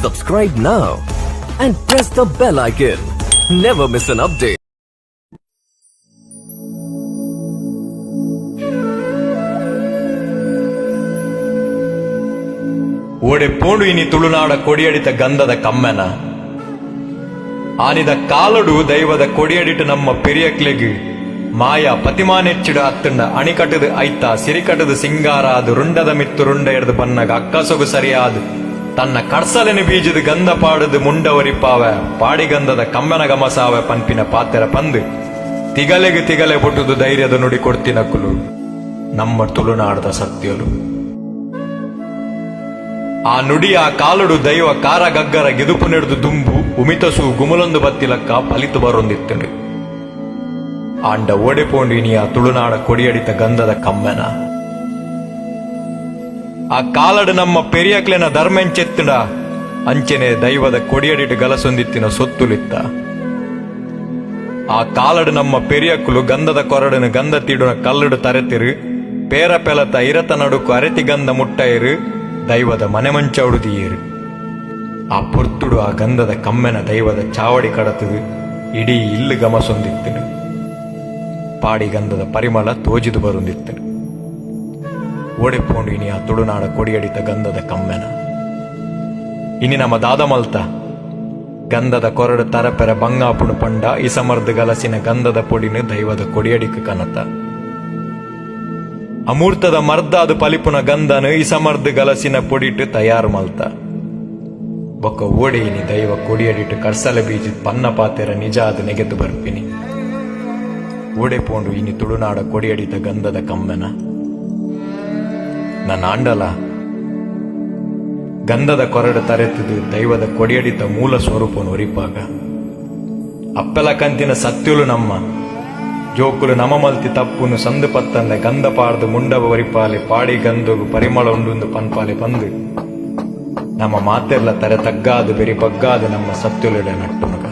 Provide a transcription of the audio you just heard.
Subscribe now and press the bell icon. Never miss an update. ಓಡೆ ಪೋಂಡು ಇನಿ ತುಳುನಾಡ ಕೊಡಿಯಡಿತ ಗಂಧದ ಕಮ್ಮೆನ. ಆನಿದ ಕಾಲಡು ದೈವದ ಕೊಡಿಯಡಿಟ್ ನಮ್ಮ ಪೆರಿಯಕ್ಲೆಗ್ ಮಾಯ ಪತಿಮಾನೆಚ್ಚಿಡ ಅತ್ತಂಡ ಅಣಿಕಟದ ಐತ ಸಿರಿಕಟದ ಸಿಂಗಾರ ಅದು ರುಂಡದ ಮಿತ್ತು ರುಂಡ ಎಡ್ದು ಬನ್ನಗ ಅಕ್ಕಸೊಗು ಸರಿಯಾದ ತನ್ನ ಕಡ್ಸಲೆನ ಬೀಜದ ಗಂಧ ಪಾಡದು ಮುಂಡವರಿಪಾವೆ ಪಾಡಿಗಂಧದ ಕಮ್ಮೆನ ಗಮಸಾವೆ ಪನ್ಪಿನ ಪಾತೆರ ಪಂದು ತಿಗಲೆಗ್ ತಿಗಲೆ ಬೊಟ್ಟುದು ಧೈರ್ಯದ ನುಡಿ ಕೊಡ್ತಿನಕುಲು ನಮ್ಮ ತುಳುನಾಡದ ಸತ್ಯಲು. ಆ ನುಡಿ ಆ ಕಾಲುಡು ದೈವ ಕಾರ ಗಗ್ಗರ ಗಿದುಪು ನೆಡ್ದು ದುಂಬು ಉಮಿತಸು ಗುಮಲೊಂದು ಬತ್ತಿಲಕ್ಕ ಪಲಿತು ಬರೊಂದಿತ್ತನು. ಆಂಡ ಓಡೆ ಪೋಂಡು ಇನಿಯ ತುಳುನಾಡ ಕೊಡಿಯಡಿತ ಗಂಧದ ಕಮ್ಮೆನ. ಆ ಕಾಲಡು ನಮ್ಮ ಪೆರಿಯಕ್ಲೆನ ಧರ್ಮೆಂಚೆತ್ತುಂಡ ಅಂಚೆನೆ ದೈವದ ಕೊಡಿಯಡಿಟ್ ಗಲಸೊಂದಿತ್ತಿನ ಸೊತ್ತುಲಿತ್ತ. ಆ ಕಾಲಡು ನಮ್ಮ ಪೆರಿಯಕ್ಕುಲು ಗಂಧದ ಕೊರಡನು ಗಂಧ ತೀಡುನ ಕಲ್ಲುಡು ತರೆತಿರು ಪೇರ ಪೆಲತ ಇರತ ನಡುಕು ಅರೆತಿ ಗಂಧ ಮುಟ್ಟೈರು ದೈವದ ಮನೆ ಮಂಚೌಡುದಿಯೇರು. ಆ ಪೊರ್ತುಡು ಆ ಗಂಧದ ಕಮ್ಮೆನ ದೈವದ ಚಾವಡಿ ಕಡತದು ಇಡೀ ಇಲ್ಲು ಗಮಸೊಂದಿತ್ತನು. ಪಾಡಿ ಗಂಧದ ಪರಿಮಳ ತೋಜಿದು ಬರುಂದಿತ್ತನು. ಓಡೆ ಪೋಂಡು ಇನಿ ಆ ತುಳುನಾಡ ಕೊಡಿಯಡಿತ ಗಂಧದ ಕಮ್ಮೆನ. ಇನಿ ನಮ್ಮ ದಾದ ಮಲ್ತ ಗಂಧದ ಕೊರಡು ತರಪೆರ ಬಂಗಾಪುಣು ಪಂಡ ಇಸಮರ್ದು ಗಲಸಿನ ಗಂಧದ ಪೊಡಿನ ದೈವದ ಕೊಡಿಯಡಿಕ್ ಕನತ. ಅಮೂರ್ತದ ಮರ್ದಾದ ಪಲಿಪುನ ಗಂಧನು ಇಸಮರ್ದು ಗಲಸಿನ ಪೊಡಿಟ್ಟು ತಯಾರು ಮಲ್ತ. ಬೊಕ್ಕ ಓಡೆ ಇನಿ ದೈವ ಕೊಡಿಯಡಿಟ್ಟು ಕರ್ಸಲ ಬೀಜ ಪನ್ನ ಪಾತೆರ ನಿಜ ಅದು ನೆಗೆತು ಬರ್ಪಿನಿ. ಓಡೆ ಪೋಂಡು ಇನಿ ತುಳುನಾಡ ಕೊಡಿಯಡಿತ ಗಂಧದ ಕಮ್ಮೆನ. ನನ್ನ ಆಂಡಲ ಗಂಧದ ಕೊರಡು ತರೆತದು ದೈವದ ಕೊಡಿಯಡಿತ ಮೂಲ ಸ್ವರೂಪನು ಒರಿಪಾಗ ಅಪ್ಪೆಲ ಕಂತಿನ ಸತ್ಯುಲು ನಮ್ಮ ಜೋಕುಲು ನಮ ಮಲ್ತಿ ತಪ್ಪುನು ಸಂದು ಪತ್ತಂದೆ ಗಂಧ ಪಾಡ್ದು ಮುಂಡವ ಒರಿಪಾಲೆ ಪಾಡಿ ಗಂಧಗು ಪರಿಮಳ ಉಂಡುಂದು ಪನ್ಪಾಲೆ ಪಂದು ನಮ್ಮ ಮಾತೆರ್ಲ ತರೆ ತಗ್ಗಾದು ಬೆರಿ ಬಗ್ಗಾದು ನಮ್ಮ ಸತ್ಯುಲೆಡೆ ನಟ್ಟುನುಗ.